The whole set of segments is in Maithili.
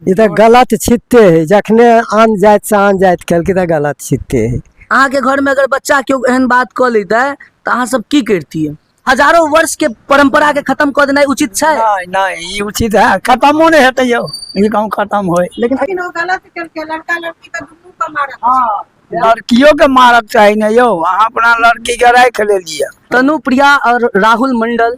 ई तऽ गलत छिते है, जखने आन जाति से आन जाति केलकै तऽ गलत छिते है। अहाँके घरमे अगर बच्चा केओ एहन बात कऽ लेतै तऽ अहाँ सब की करतियै? हजारों वर्ष के परंपरा के खत्म कऽ देनाइ उचित छै? नहि नहि, ई उचित है, खत्मो नहि हेतै यौ, ई कहूँ खत्म होय। लेकिन लेकिन ओ गलत केलकै, लड़का लड़की के दुनू के मारक चाही। लड़कियों के मारक चाही ने यौ, अहाँ अपना लड़की के राखि लेलियै। तनु प्रिया और राहुल मंडल,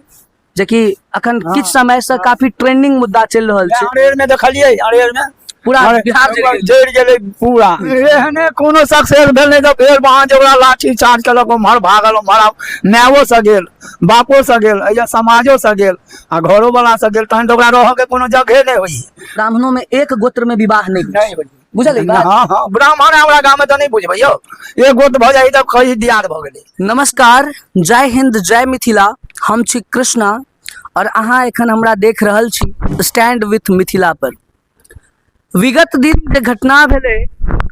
जेकि अखन किछु समय से काफी ट्रेंडिंग मुद्दा चलि रहल छै। अरेर में देखलियै, अरेर में पूरा अरे, बिहार जरि गेलै। जरि गेलै पूरा। एहने कोनो सक्सेस भेल नहि तऽ फेर वहाँ जे ओकरा लाठी चार्ज केलक, उम्हर भागल, उम्हर आब मायो से गेल, बापो से गेल, एहिजा समाजो से गेल आ घरो वाला से गेल, तहन तऽ ओकरा रहऽ के कोनो जगहे नहि होइ। ब्राह्मणों में एक गोत्र में विवाह नहि होइ। नहि होइ। बुझल अइ बात? हँ हँ, ब्राह्मण हमरा गाममे तऽ नहि बुझबै यौ, एक गोट भऽ जाइ तऽ कही दियाद भऽ गेलै। नमस्कार, जय हिंद, जय मिथिला। हम छी कृष्णा और अहाँ एखन हमरा देख रहल छी स्टैंड विथ मिथिला पर। विगत दिन जे घटना भेलै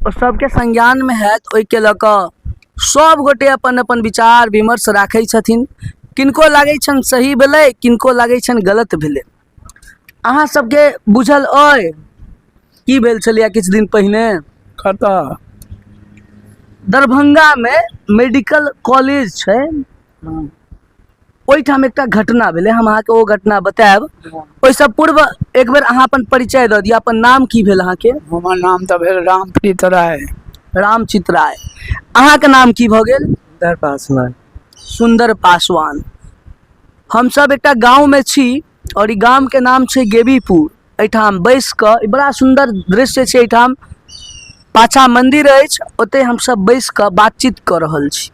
ओ सबके संज्ञानमे हैत। ओहिके लऽ कऽ सब गोटे अपन अपन विचार विमर्श राखै छथिन। किनको लागै छनि सही भेलै, किनको लागै छनि गलत भेलै। अहाँ सबके बुझल अइ की भेल छलैए किछु दिन पहिने? कतऽ? दरभंगामे मेडिकल कॉलेज छै, ओहिठाम एकटा घटना भेलै। हम अहाँके ओ घटना बतायब, ओहिसँ पूर्व एक बेर अहाँ अपन परिचय दऽ दिअ। अपन नाम की भेल अहाँके? हमर नाम तऽ भेल रामप्रीत राय। रामचित राय। अहाँके नाम की भऽ गेल? सुन्दर पासवान। सुन्दर पासवान। हमसब एकटा गाँवमे छी आओर ई गामके नाम छै गेबीपुर। एहिठाम बैस कऽ ई बड़ा सुन्दर दृश्य छै। एहिठाम पाछा मन्दिर अछि, ओतहि हमसब बैस कऽ बातचीत कऽ रहल छी।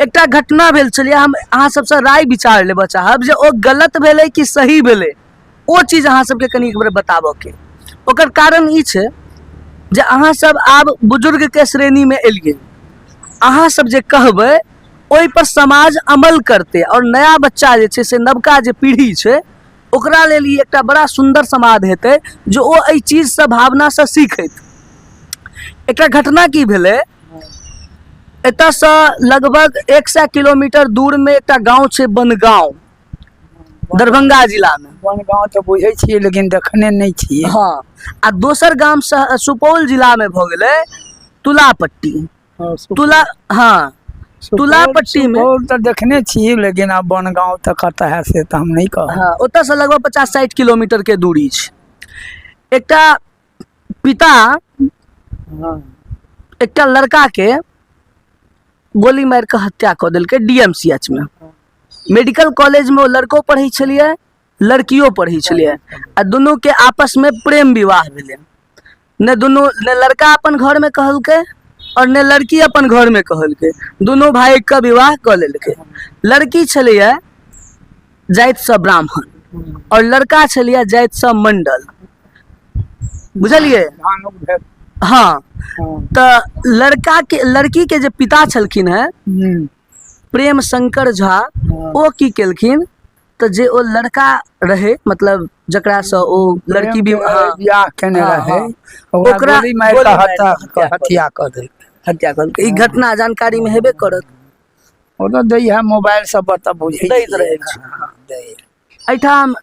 एकटा घटना भेल छलियै, हम अहाँ सबसँ राय विचार लेबऽ चाहब जे ओ गलत भेलै कि सही भेलै। ओ चीज अहाँ सबके कनि एक बेर बताबऽके ओकर कारण ई छै जे अहाँ सब आब बुजुर्गके श्रेणीमे एलियै, अहाँ सब जे कहबै ओहि पर समाज अमल करतै आओर नया बच्चा जे छै से नवका जे पीढ़ी छै ओकरा लेल ई एकटा बड़ा सुन्दर समाद हेतै जे ओ एहि चीजसँ भावनासँ सीखैत। एकटा घटना की भेलै, एतऽसँ लगभग 100 किलोमीटर दूरमे एकटा गाँव छै बनगाँव, दरभंगा जिलामे। बनगाँव तऽ बुझै छियै लेकिन देखने नहि छियै। हँ, आ दोसर गाम सुपौल जिलामे भऽ गेलै तुलापट्टी। तुला, हँ, तुलापट्टी में। सुपौल तऽ देखने छी लेकिन आब बनगाँव तऽ कतऽ है से तऽ हम नहि कहब। हँ, ओतऽसँ लगभग 50-60 किलोमीटर के दूरी छै। एकटा पिता एकटा लड़का के गोली मारि कऽ हत्या कऽ देलकै डी एम सी एच मे। मेडिकल कॉलेज में ओ लड़को पढ़ै छलियै, लड़कियो पढ़ै छलियै आ दुनू के आपस में प्रेम विवाह भेलै। ने दुनू, ने लड़का अपन घर में कहलकै और ने लड़की अपन घर में कहलकै, दुनू भाई के विवाह कऽ लेलकै। लड़की छलैया जातिसँ ब्राह्मण और लड़का छलैया जातिसँ मंडल, बुझलियै? हँ, तऽ लड़का के लड़की के जे पिता छलखिन हेँ प्रेम शंकर झा, ओ की केलखिन तऽ जे ओ लड़का रहै, मतलब जकरासँ ओ लड़की भी बियाह केने रहै, ओकरा गोली मारि कऽ हत्या हत्या कऽ देलकै, हत्या कऽ देलकै। ई घटना जानकारीमे हेबे करत। ओ तऽ दै है मोबाइल सब पर तऽ बुझै दैत रहै छै। एहिठाम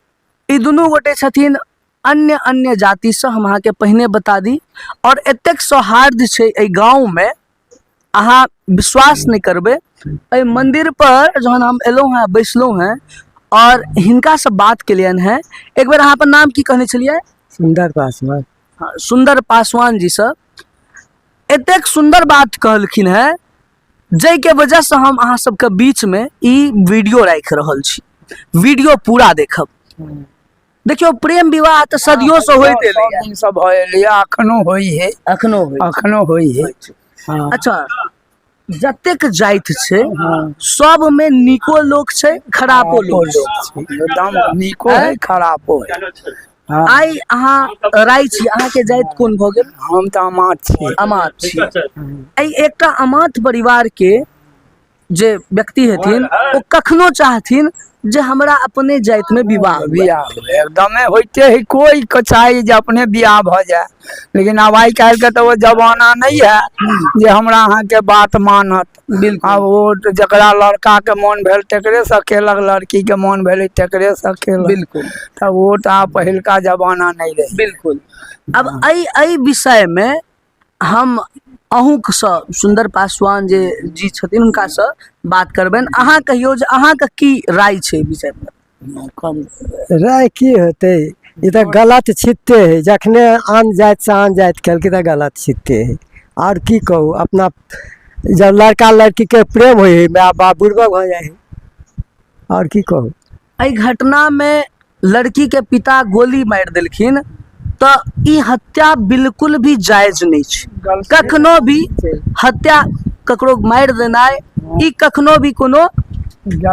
ई दुनू गोटे छथिन अन्य अन्य जातिसँ, हम अहाँके पहिने बता दी। आओर एतेक सौहार्द छै एहि गाँवमे, अहाँ विश्वास नहि करबै। एहि मन्दिर पर जहन हम एलहुँ हेँ, बैसलहुँ हेँ आओर हिनकासँ बात केलियनि हेँ। एक बेर अहाँ अपन नाम की कहने छलियै? सुन्दर पासवान। हँ, सुन्दर पासवान जीसँ एतेक सुन्दर बात कहलखिन हेँ जाहिके वजहसँ हम अहाँ सबके बीचमे ई वीडियो राखि रहल छी। वीडियो पूरा देखब। देखियौ, प्रेम विवाह तऽ सदियों से होइत एलैया, सब दिन से भऽ एलैया, अखनो होइ है, अखनो होइ, अखनो होइ है। हँ। अच्छा, जतेक जाति छै सब में नीको लोक छै, खराबो लोक छै। एकदम नीको है, खराबो है। हँ। आइ अहाँ राय छी, अहाँके जाति कोन भऽ गेल? हम तऽ अमात छी। अमात छी। एहि एकटा अमात परिवार के जे व्यक्ति हेथिन ओ कखनो चाहथिन जे हमरा अपने जातिमे विवाह हुए। बियाह हुए, एकदमे होइते है कोई के चाही जे अपने बियाह भऽ जाए लेकिन आब आइ काल्हिके तऽ ओ जमाना नहि है जे हमरा अहाँके बात मानत। बिल्कुल। आब ओ तऽ जकरा लड़काके मोन भेल तकरेसँ केलक, लड़कीके मोन भेलै तकरेसँ केलक। बिल्कुल। तऽ ओ तऽ आब पहिलका जमाना नहि रहै। बिल्कुल। आब एहि एहि विषयमे हम अहूँसँ सुन्दर पासवान जे जी छथिन हुनकासँ बात करबनि। अहाँ कहियौ जे अहाँके की राय छै एहि विषयपर? राय की होतै, ई तऽ गलत छिते हइ। जखने आन जातिसँ आन जाति केलकै तऽ गलत छिते हइ। आओर की कहू, अपना जब लड़का लड़कीके प्रेम होइ हइ, माय बाप बुड़बक भऽ जाइ हइ। आओर की कहू। एहि घटनामे लड़कीके पिता गोली मारि देलखिन तऽ ई हत्या बिल्कुल भी जायज नहि छै। कखनो भी हत्या ककरो मारि देनाइ ई कखनो भी कोनो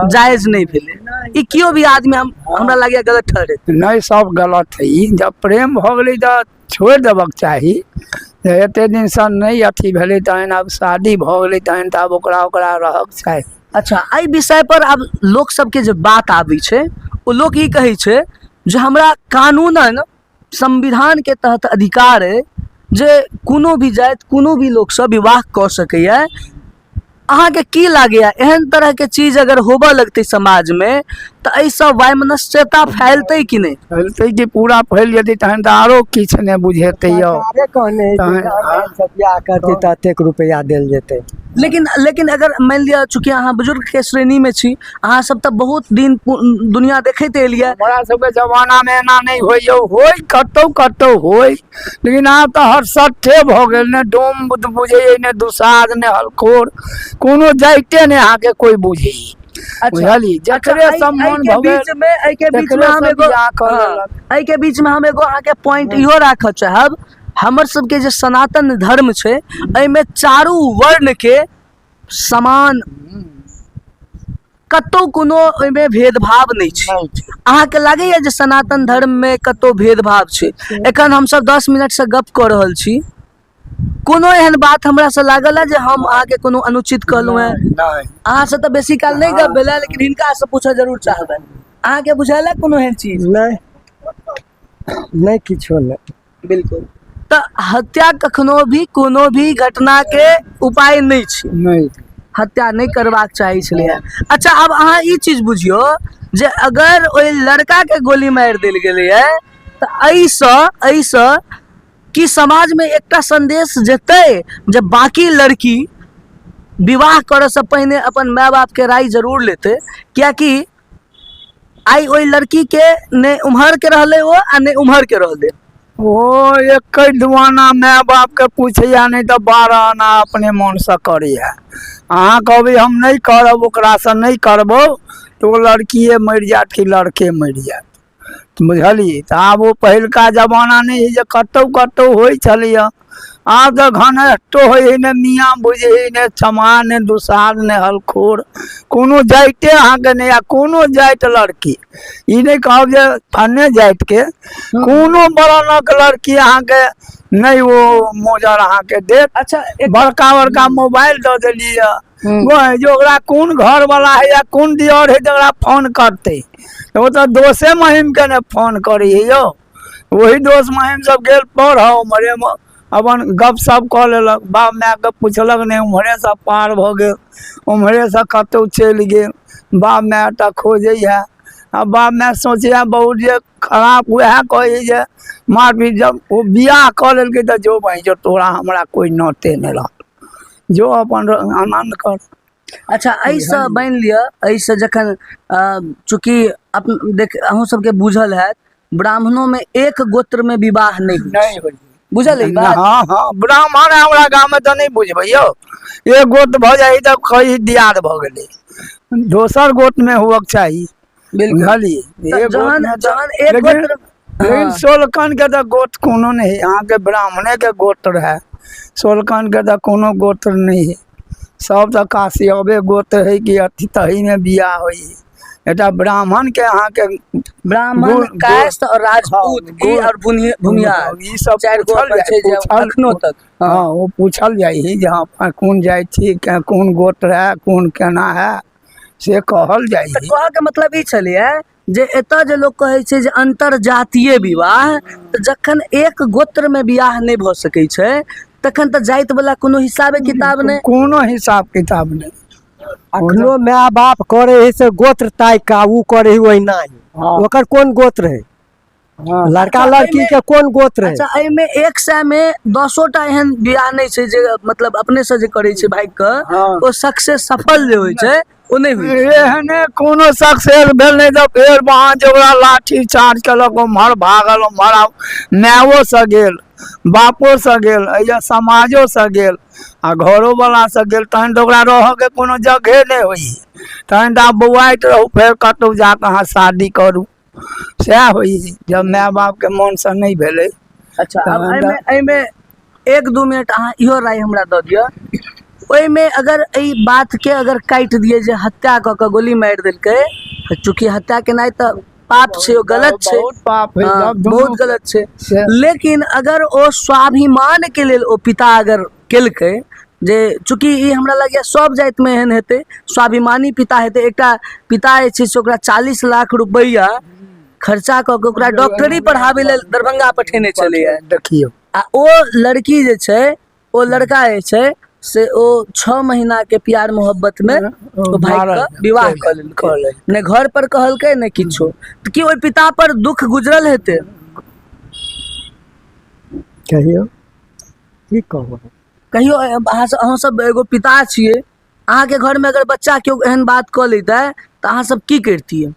जायज नहि भेलै। ई केओ भी आदमी हम हमरा लागैए गलत ठहरेतै। नहि, सब गलत है। ई जब प्रेम भऽ गेलै तऽ छोड़ि देबक चाही। जे एते दिनसँ नहि अथी भेलै तहन आब शादी भऽ गेलै तहन तऽ आब ओकरा ओकरा रहक चाही। अच्छा, एहि विषय पर आब लोक सबके जे बात आबै छै ओ लोक ई कहै छै जे हमरा कानूनन संविधानके तहत अधिकार अइ जे कोनो भी जाति कोनो भी लोकसँ विवाह कऽ सकैए। अहाँके की लागैए, एहन तरहके चीज अगर होबऽ लगतै समाजमे तऽ एहिसँ वैमनस्यता फैलतै कि नहि? फैलतै कि पूरा फैल जेतै, तहन तऽ आरो किछु नहि बुझेतै यौ। सरकारे कहने हइ तहन जे से बियाह करतै तऽ एतेक रुपैआ देल जेतै। लेकिन लेकिन अगर मानि लिअ, चूँकि अहाँ बुजुर्गके श्रेणीमे छी, अहाँ सब तऽ बहुत दिन दुनिया देखैत एलियै। हमरा सबके जमानामे एना नहि होइ यौ, होइ कतौ कतौ होइ, लेकिन आब तऽ हरसट्ठे भऽ गेल। ने डोम बुझैए, ने दुसाध, ने हलखोर, कोनो जाइते नहि अहाँके कोइ बुझैए। बुझलियै? जकरे सब मोन भऽ गेल बीच मे एहिके बीच मे तकरे हम से एगो बियाह कऽ हँ, लेलक। एहिके बीच मे हम एगो अहाँके पॉइंट इहो राखऽ चाहब, हमर सबके जे सनातन धर्म छै एहिमे चारू वर्ण के समान कतौ कोनो ओहिमे भेदभाव नहि छै। अहाँके लागैया जे सनातन धर्म मे कतौ भेदभाव छै? एखन हमसब 10 मिनट से गप कऽ रहल छी, कोनो एहन बात हमरा से लागल है जे हम अहाँके कोनो अनुचित कहलहुँ हेँ? नहि। अहाँ से तऽ बेसी काल नहि गप भेलै, लेकिन हिनका से पूछऽ जरूर चाहबनि। अहाँके बुझायल है कोनो एहन चीज? नहि नहि, किछो नहि। बिल्कुल। तऽ हत्या कखनो भी कोनो भी घटना के उपाय नहि छै। नहि, हत्या नहि करबाक चाही छलैए। अच्छा, आब अहाँ ई चीज बुझियौ जे अगर ओहि लड़का के गोली मारि देल गेलैए तऽ एहिसँ की समाजमे एकटा संदेश जेतै जे बाँकी लड़की विवाह करऽसँ पहिने अपन माय बापके राय जरूर लेतै? कियाकि आइ ओहि लड़कीके नहि उम्हरके रहलै ओ आ नहि उम्हरके रहलै। ओ एकै दुआना माय बापके पूछैया, नहि तऽ 12 आना अपने मोनसँ करैया। अहाँ कहबै हम नहि करब, ओकरासँ नहि करबौ, तऽ ओ लड़किए मरि जायत कि लड़के मरि जायत, बुझलियै? तऽ आब ओ पहिलका जमाना नहि हइ जे कतहु कतहु होइ छलैए। आब तऽ घनष्टो होइ हइ, ने मियाँ बुझै हइ, ने चमार, ने दुसाध, ने हलखोर, कोनो जाइते अहाँके नहि। आ कोनो जाति लड़की, ई नहि कहब जे फन्ने जातिके, कोनो वर्णक लड़की अहाँके नहि ओ मोजर अहाँके देत। अच्छा, बड़का बड़का मोबाइल दऽ देलियै वह जे ओकरा कोन घरवला है या कोन दियर है तकरा फोन करतै, ओ तऽ दोसे महिमके ने फोन करै है यौ। वही दोस्त महिम सब गेल पढ़ऽ, उम्हरेमे अपन गप सप कऽ लेलक, बाप मायके पुछलक नहि, उम्हरेसँ पार भऽ गेल, उम्हरेसँ कतहु चलि गेल। बाप माय तऽ खोजै है आ बाप माय सोचैए बहुत जे खराब उएह कहै जे मारपीट। जब ओ बियाह कऽ लेलकै तऽ जो भाइ जो, तोरा हमरा कोइ नाते नहि रहल, जो अपन आनन्द कर। अच्छा, एहिसँ मानि लिअ एहिसँ जखन चूँकि देख अहूँ सबके बुझल हैत, ब्राह्मणोमे एक गोत्रमे विवाह नहि होइ नहि छै। होइ। बुझल अइ बात? हँ हँ, ब्राह्मण हमरा गाममे तऽ नहि बुझबै यौ। एक गोत्र भऽ जाइ तऽ कही दियाद भऽ गेलै, दोसर गोत्रमे हुअक चाही। बिल्कुल। बुझलियै? तऽ एक जहन गोत्रमे तऽ जहन एक लेकिन गोत्र लेकिन हँ सोलकनके तऽ गोत्र कोनो नहि हइ। अहाँके ब्राह्मणेके गोत्र रहए, सोलकनके तऽ कोनो गोत्र नहि हइ। सब तऽ काश्यपे गोत्र हइ कि अथी तहीमे बियाह होइ हइ। एकटा ब्राह्मणके अहाँके ब्राह्मण कायस्थ और राजपूत हँ, ई और भूमिहार ई सब चारि गो पूछल अपन जाइ छै जे पूछल अखनो तक। हँ ओ पूछल जाइ है जे हँ कोन जाति छी कोन गोत्र है कोन केना है से कहल जाइ तऽ है। कहऽके मतलब ई छलैए जे एतऽ जे लोक कहै छै जे अंतरजातीय विवाह, तऽ जखन एक गोत्रमे बियाह नहि भऽ सकै छै तखन तऽ जाति वाला कोनो हिसाबे किताब नहि, कोनो हिसाब किताब नहि। अखनो माय बाप करे है से गोत्र ताकि कऽ ओ करे है ओहिना ही। ओकर कोन गोत्र है? लड़का लड़की के कोन गोत्र है? अच्छा, एहिमे 100 में 10 टा एहन बियाह नहि छै जे मतलब अपने से जे करै छै भागि कऽ ओ सक्सेस सफल जे होइ छै ओ नहि होइ छै। एहने कोनो सक्सेस भेल नहि तऽ फेर वहाँ जे ओकरा लाठी चार्ज केलक उम्हर भागल उम्हर, आब मायोसँ गेल बापोसँ गेल एहिजा समाजोसँ गेल आ घरोवलासँ गेल, तहन तऽ ओकरा रहऽके कोनो जगहे नहि होइ, तहन तऽ आब बौआइत रहू, फेर कतहु जाकऽ अहाँ शादी करू, सएह होइ है जब माय बापके मोनसँ नहि भेलै। अच्छा, आब तहन एहिमे एहिमे 1-2 मिनट अहाँ इहो राय हमरा दऽ दिअ। ओहिमे अगर एहि बातके अगर काटि दियै जे हत्या कऽ कऽ गोली मारि देलकै, चूँकि हत्या केनाइ तऽ पाप छै, ओ गलत छै, बहुत पाप है, हँ, जब दुनू बहुत गलत छै, से लेकिन अगर ओ स्वाभिमानके लेल ओ पिता अगर केलकै, जे चूँकि ई हमरा लगैए सब जातिमे एहन हेतै, स्वाभिमानी पिता हेतै, एकटा पिता जे छै से ओकरा 40 लाख रुपैआ खर्चा कऽ के ओकरा डॉक्टरी पढ़ाबै लेल दरभंगा पठेने छलैए। देखियौ, आ ओ लड़की जे छै, ओ लड़का जे छै से ओ 6 महीना के प्यार मोहब्बत में ओ भागि मारल कऽ विवाह कऽ लेलकै, कऽ लेलकै। नहि घर पर कहलकै नहि किछो, तऽ की ओहि पिता पर दुख गुजरल हेतै? कहियौ की कहू? कहियो अहाँ सब एगो पिता छियै, अहाँके घरमे अगर बच्चा केओ एहन बात कऽ लैतै तऽ अहाँ सब की करितियै?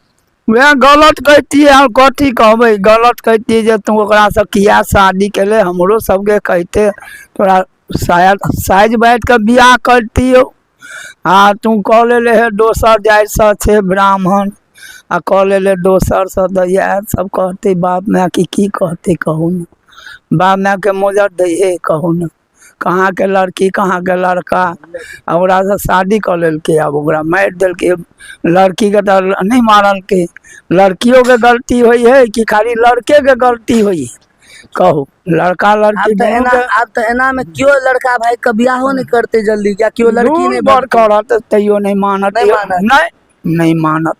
वएह गलत कहितियै, हम कथी कहबै, गलत कहितियै जे तू ओकरासँ किया शादी केले, हमरो सबके कहिते तोरा शायद साइज बाँटि कऽ बियाह करतियौ, आ तू कऽ लेले हे दोसर जातिसँ छै ब्राह्मण आ कऽ लेले दोसरसँ, तऽ इएह सब कहतै बाप मायके, की कहतै कहू ने, बाप मायके मोजर दै हे कहू ने, कहाँके लड़की कहाँके लड़का, आ ओकरासँ शादी कऽ लेलकै, आब ओकरा मारि देलकै। लड़कीके तऽ नहि मारलकै, लड़कियोके गलती होइ है कि खाली लड़केके गलती होइ है कहू? लड़का लड़की आब तऽ एना दुनूके आब तऽ एनामे केओ लड़का भागि कऽ बियाहो नहि करतै जल्दी, या केओ लड़की दूर नहि बड़ भगतै। करत तैयो नहि मानत। नहि मानत। नहि, नहि मानत।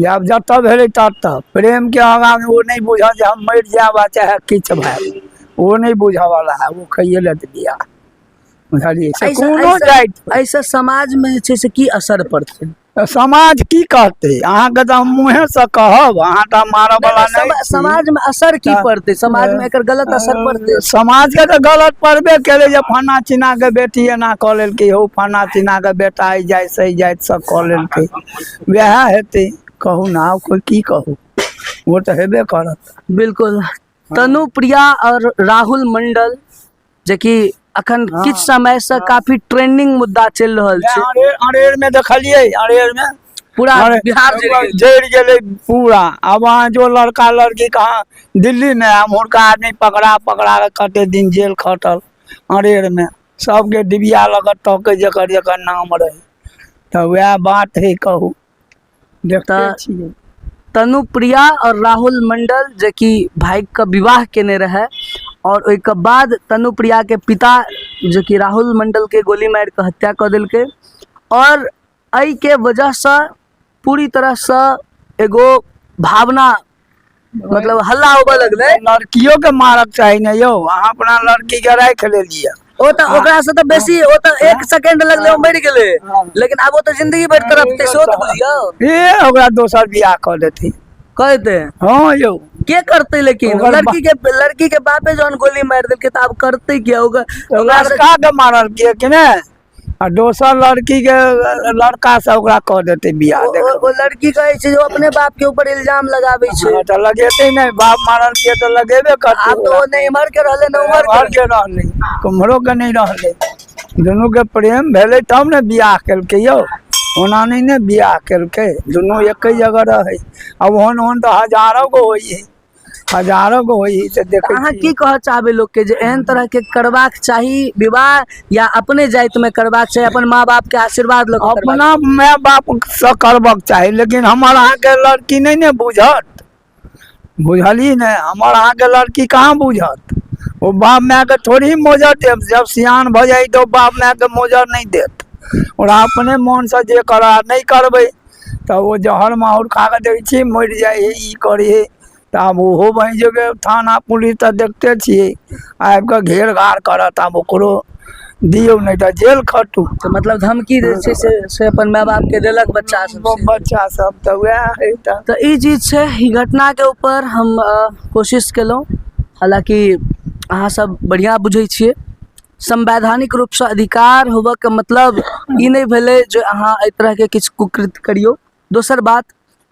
आब जतऽ भेलै ततऽ प्रेमके आगाँमे ओ नहि बुझत जे हम मरि जायब आ चाहे किछु भए, ओ नहि बुझऽवला है, ओ कैये लेत बियाह, बुझलियै? से एहिसँ कोनो एहिसँ जाति एहिसँ समाजमे जे छै से की असर पड़तै? तऽ समाज की कहतै? अहाँके तऽ हम मुँहेसँ कहब, अहाँ तऽ मारऽवला नहि, नहि छी। समाजमे असर की तऽ पड़तै? समाजमे एकर गलत असर पड़तै? समाजके तऽ गलत पड़बे केलै जे फन्ना चिन्नाके बेटी एना कऽ लेलकै, हौ फन्ना चिन्नाके बेटा एहि जातिसँ एहि जातिसँ कऽ लेलकै, वएह हेतै कहू ने, आब कोइ की कहू, ओ तऽ हेबे करत। बिल्कुल। तनुप्रिया और राहुल मंडल जेकि अखन किछु समय से काफी ट्रेंडिंग मुद्दा चलि रहल छै। अरेर में देखलियै, अरेर में पूरा अरे, बिहार जरि गेल। जरि गेलै पूरा। आब अहाँ जो लड़का लड़की कहाँ दिल्ली में, आब हुनका आदमी पकड़ा पकड़ा कऽ कते दिन जेल खटल अरेर में, सबके डिबिया लऽ कऽ तकै जकर जकर नाम रहै, तऽ वएह बात है कहू, देखते तऽ छियै। तनुप्रिया और राहुल मंडल जेकि भागि कऽ विवाह केने रहै और ओहिके बाद तनुप्रिया के पिता जेकि राहुल मंडल के गोली मारि कऽ हत्या कऽ देलकै, और एहिके वजहसँ पूरी तरहसँ एगो भावना मतलब हल्ला होबऽ लगलै। लड़कियो के मारक चाही ने यौ, अहाँ अपना लड़की के राखि लेलियै, ओ तऽ ओकरा से तऽ बेसी, ओ तऽ 1 सेकेंड लगलै ओ मरि गेलै, लेकिन आब ओ तऽ जिंदगी भरि तड़पतै, सेहो तऽ बुझियौ। ए ओकरा दोसर बियाह कऽ देतै। कऽ देतै? हँ यौ। के करतै? लेकिन ओकर लड़की के बापे जहन गोली मारि देलकै तऽ आब करतै के? ओकर ओकरा से लड़का के मारलकै कि नहि, आ दोसर लड़की के लड़का से ओकरा कऽ देतै बियाह। ओ देखबै ओ लड़की कहै छै जे ओ अपने बाप के ऊपर इल्जाम लगाबै छै। हँ, तऽ लगेतै नहि? बाप मारलकै तऽ लगेबे करतै। आब तऽ ओ नहि इम्हर के रहलै ने उम्हर के। उम्हर के रहलै, कुम्हरो के नहि रहलै, दुनू के प्रेम भेलै तब ने बियाह केलकै यौ, ओना नहि ने बियाह केलकै, दुनू एके जगह रहै। आ ओहन ओहन तऽ हजारो गो होइ है, हजारो गो होइ हइ से देखै अहाँ छियै। की कहऽ चाहबै लोकके जे एहन तरहके करबाक चाही विवाह या अपने जातिमे करबाक चाही, अपन माँ बापके आशीर्वाद लऽ कऽ करबाक? अपना माय बापसँ करबक चाही, लेकिन हमर अहाँके लड़की नहि ने बुझत, बुझलियै ने? हमर अहाँके लड़की कहाँ बुझत? ओ बाप मायके थोड़ी ही मोजर देब। जब सियान भऽ जाइ तऽ ओ बाप मायके मोजर नहि देत, ओकरा अपने मोनसँ जे करऽ। नहि करबै तऽ ओ जहर माहुर खा कऽ देखै छियै मरि जाइ हइ, ई करै हइ। तऽ आब ओहो बहि जेबै थाना पुलिस तऽ देखते छियै आबि कऽ घेर घार करत। आब ओकरो दियौ, नहि तऽ जेल खटू। तऽ मतलब धमकी जे छै से अपन माय बापके देलक बच्चा सब से। बच्चा सब तऽ वएह हइ। तऽ ई चीज छै। ई घटनाके ऊपर हम कोशिश केलहुँ, हालाँकि अहाँ सब बढ़िआँ बुझै छियै, संवैधानिक रूपसँ अधिकार होबऽके मतलब ई नहि भेलै जे अहाँ एहि तरहके किछु कुकृत्य करियौ। दोसर बात,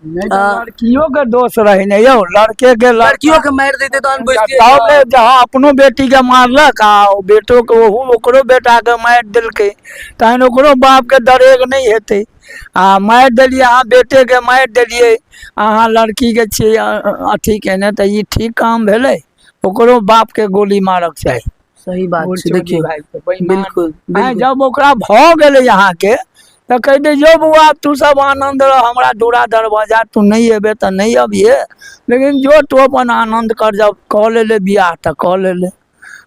नहि तऽ लड़कियो के दोष रहै ने यौ, लड़के के लड़कियो के मारि देतै तहन बुझतियै। तब ने जहाँ अपनो बेटी के मारलक आ ओ बेटो के, ओहू ओकरो बेटा के मारि देलकै, तहन ओकरो बाप के दरेग नहि हेतै। आ मारि देलियै अहाँ बेटे के मारि देलियै, अहाँ लड़की के छियै अथी केने, तऽ ई ठीक काम भेलै? ओकरो बाप के गोली मारक चाही। सही बात छै। देखियौ, बिल्कुल आँय, बिल्कुल। जब ओकरा भऽ गेलै अहाँके तऽ कहि दै जो बौआ, तू सब आनन्द रह, हमरा दूरा दरवाजा तू नहि एबे तऽ नहि अबिहे, लेकिन जो तू अपन आनन्द कर। जब कऽ लेले बियाह तऽ कऽ लेले,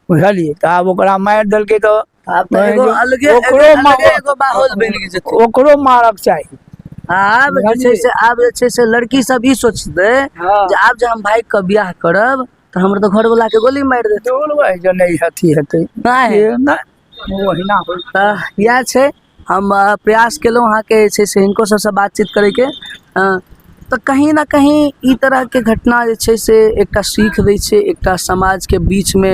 बुझलियै? तऽ आब ओकरा मारि देलकै तऽ आब तऽ एगो अलगे ओकरो अलगे एगो माहौल बनि जेतै। ओकरो मारक चाही। आब जे छै से, आब जे छै से लड़की सब ई सोचतै जे आब जे हम भागि कऽ बियाह करब तऽ हमर तऽ घरवला के गोली मारि देतै। जे नहि अथी हेतै। नहि नहि, ओहिना होइ। तऽ इएह छै, हम प्रयास केलहुँ अहाँके जे छै से हिनको सबसँ बातचीत करैके। तऽ कहीं ने कहीं ई तरहके घटना जे छै से एकटा सीख दै छै, एकटा समाजके बीचमे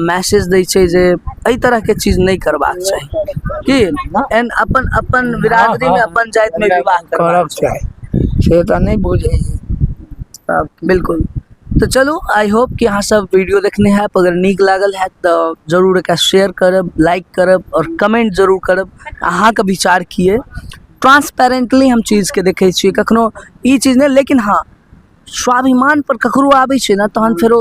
मैसेज दै छै जे एहि तरहके चीज नहि करबाक चाही कि एहन अपन अपन बिरादरीमे अपन जातिमे विवाह करब चाही, से तऽ नहि बुझै छै। बिल्कुल। तऽ चलू, I hope कि अहाँ सब वीडियो देखने हैब। अगर नीक लागल हैत तऽ जरूर एकरा शेयर करब, लाइक करब आओर कमेंट जरूर करब अहाँके विचार की अइ। ट्रांसपेरेंटली हम चीजके देखै छियै, कखनो ई चीज नहि, लेकिन हँ स्वाभिमान पर ककरो आबै छै ने तहन फेरो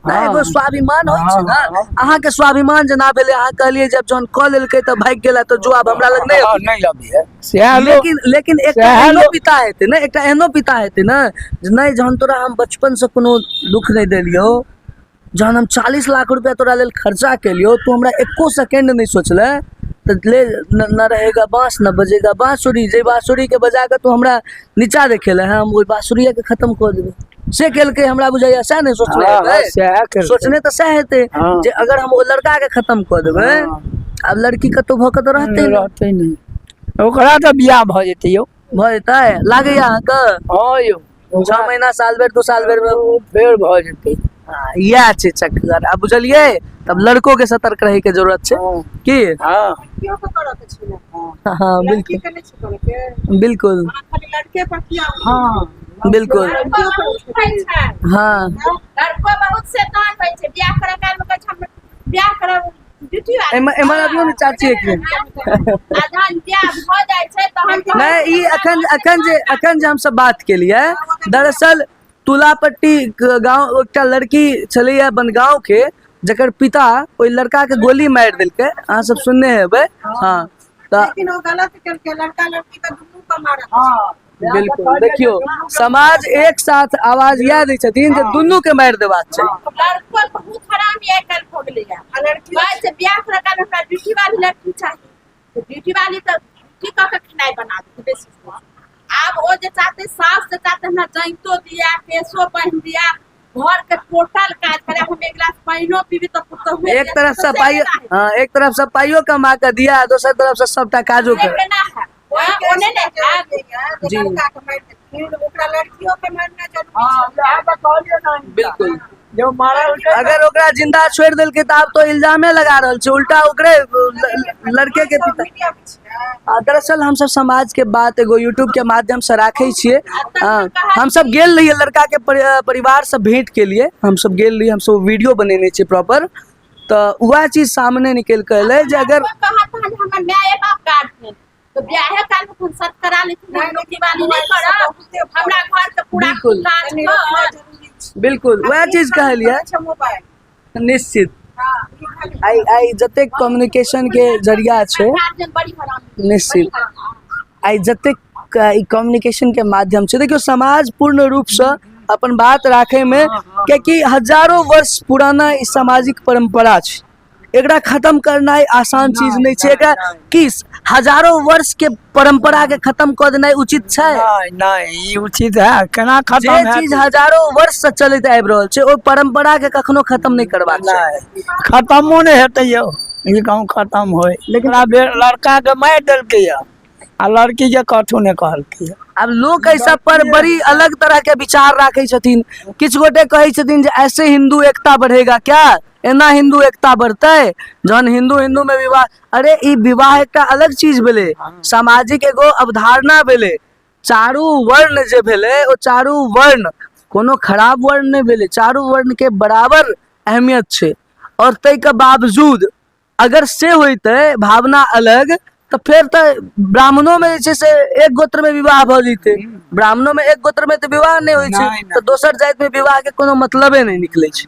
नहि, एगो स्वाभिमान होइ छै ने। अहाँके स्वाभिमान जेना भेलै, अहाँ कहलियै जब जहन कऽ लेलकै तऽ भागि गेला तऽ जो आब हमरा लग नहि अबी। नहि अभी सएह। लेकिन लेकिन एकटा एहनो पिता हेतै ने, एकटा एहनो पिता हेतै ने जे नहि, जहन तोरा हम बचपनसँ कोनो दुःख नहि देलियौ, जहन हम 40 लाख रुपया तोरा लेल खर्चा केलियौ, तू हमरा एको सेकेंड नहि सोचले, तऽ ले न रहेगा बाँस न बजेगा बाँसुरी। जे बाँसुरीके बजा कऽ तू हमरा नीचा देखेले हँ, हम ओहि बाँसुरिएके खतम कऽ देबै। से केलकै हमरा बुझाइया, सएह ने सोचने हेतै? सएह। सोचने तऽ सएह हेतै जे अगर हम ओहि लड़काके खतम कऽ देबै, आब लड़की कतहु भऽ कऽ तऽ रहतै नहि। रहतै नहि, ओकरा तऽ बियाह भऽ जेतै यौ। भऽ जेतै लागैया अहाँके? हँ यौ। 6 महीना साल भरि 2 साल भरि मे फेर भऽ जेतै। इएह छै चक्कर। आब बुझलियै? तब लड़को के सतर्क रहै के जरूरत छै की? हँ। लड़कियो के करऽ के छै ने? हँ, लड़की बिल्कुल के नहि छै करऽ के? बिल्कुल। अहाँ खाली लड़के पर किया? हँ। बिल्कुल। लड़कियो पर बहुत होइ छै। हँ, लड़को बहुत शैतान होइ छै। बियाह करऽ काल मे कहै छै हम बियाह करब ड्यूटी वाली। एम्हर एम्हर अबियौ ने चाची एक मिनट। आ जहन बियाह भऽ जाइ छै तहन नहि, ई अखन अखन जे हमसब बात केलियै, दरअसल तुलापट्टी गाँव एकटा लड़की छलैया बनगाँव के, जकर पिता ओहि लड़का के गोली मारि देलकै, अहाँ सब सुनने हेबै। हँ, तऽ लेकिन ओ गलत केलकै, लड़का लड़की के दुनू के मारऽ के छै। बिल्कुल। देखियौ, समाज एक साथ आवाज इएह दै छथिन जे दुनू के मारि देबाक चाही। लड़को बहुत हरामी आइ काल्हि भऽ गेलैया। आ लड़की कहै छै बियाह करऽ काल हमरा ड्यूटी वाली लड़की चाही, तऽ ड्यूटी वाली तऽ की कऽ के खेनाइ बना देतै बेसी? आब ओ जे चाहतै, सास जे चाहतै हमरा जैतो दिया, केशो बान्हि दिया, घर के टोटल काज करे, हम एक गिलास पानिओ पीबी तऽ पुतहुए एक तरफ से पाइयो, हँ, एक तरफ से पाइयो कमा कऽ दिया, दोसर तरफ से सबटा काजो से कर केना हैत? ओहि ओ नहि ने हैत। जे जी। लड़का के मारि देलखिन, ओकरा लड़कियो के मारना जरूरी छै। बिल्कुल। जो मारल अगर ओकरा जिंदा छोड़ि देलकै तऽ आब तो इल्जामे लगा रहल छै उल्टा ओकरे लड़के के सब पिता। मीडिया मे छियै। आ दरअसल हमसब समाज के बात एगो यूट्यूब के माध्यम से राखै छियै। हँ, हमसब गेल रहियै लड़का के परिवार से भेंट के लिए, हमसब गेल रहियै, हमसब वीडियो बनेने छियै प्रॉपर। तऽ वएह चीज सामने निकलि कऽ एलै जे अगर कहत तहन हमर माय बाप गार्जियन तऽ बियाहे काल मे खून सत करा लेथिन, हम नौकरी वाली नहि करब, हमरा घर के पूरा बिल्कुल। काज कनि कर रोकना जरूरी छै। छै। बिल्कुल वएह चीज कहलियै। छै मोबाइल। निश्चित। हँ, लिखल आइ आइ जतेक कम्युनिकेशन के जरिया छै, गार्जियन बड़ी हरामी। निश्चित। बड़ी हरामी। आइ जतेक ई कम्युनिकेशन के माध्यम छै, देखियौ समाज पूर्ण रूपसँ अपन बात राखैमे, कियाकि हजारो वर्ष पुराना ई सामाजिक परम्परा छै, एकरा खत्म करनाइ आसान चीज नहि छै। एकरा की हजारो वर्ष के परम्परा के खत्म कऽ देनाइ उचित छै? नहि नहि, ई उचित है केना जे खत्म हैत? चीज हजारो वर्ष से चलैत आबि रहल छै, ओहि परम्परा के कखनो खत्म नहि करबाक छै। नहि, खत्मो नहि हेतै यौ, ई गाँव खत्म होय। लेकिन आब लड़का के मारि देलकै यऽ आ लड़की के कथू नहि कहलकै यऽ। आब लोक एहि सब पर बड़ी अलग तरह के विचार राखै छथिन। किछु गोटे कहै छथिन जे ऐसे हिंदू एकता बढ़ेगा क्या, एना हिंदू एकता बढ़तै जहन हिंदू हिंदू में विवाह। अरे ई विवाह एकटा अलग चीज भेलै, सामाजिक एगो अवधारणा भेलै। चारू वर्ण जे भेलै ओ चारू वर्ण कोनो खराब वर्ण नहि भेलै, चारू वर्ण के बराबर अहमियत छै। और ताहिके बावजूद अगर से होइतै भावना अलग, तऽ फेर तऽ ब्राह्मणोमे जे छै से एक गोत्रमे विवाह भऽ जैतै। ब्राह्मणोमे एक गोत्रमे तऽ विवाह नहि होइ छै, नहि, तऽ दोसर जातिमे विवाहके कोनो मतलबे नहि निकलै छै।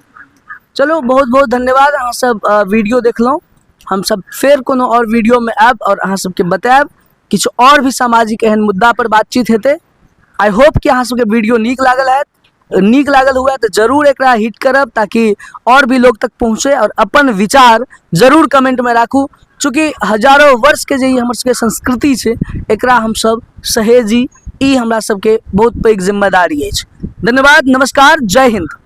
चलू, बहुत बहुत धन्यवाद, अहाँ सब वीडियो देखलहुँ। हमसब फेर कोनो आओर वीडियोमे आयब आओर अहाँ सबके बतायब, किछु आओर भी सामाजिक एहन मुद्दा पर बातचीत हेतै। I hope कि अहाँ सबके वीडियो नीक लागल हैत। नीक लागल हुए तऽ जरूर एकरा हिट करब ताकि और भी लोग तक पहुँचे, और अपन विचार जरूर कमेंटमे राखू। चूँकि हजारो वर्षके जे ई हमर सबके संस्कृति छै, एकरा हमसब सहेजी, ई हमरा सबके बहुत पैघ जिम्मेदारी अछि। धन्यवाद, नमस्कार, जय हिन्द।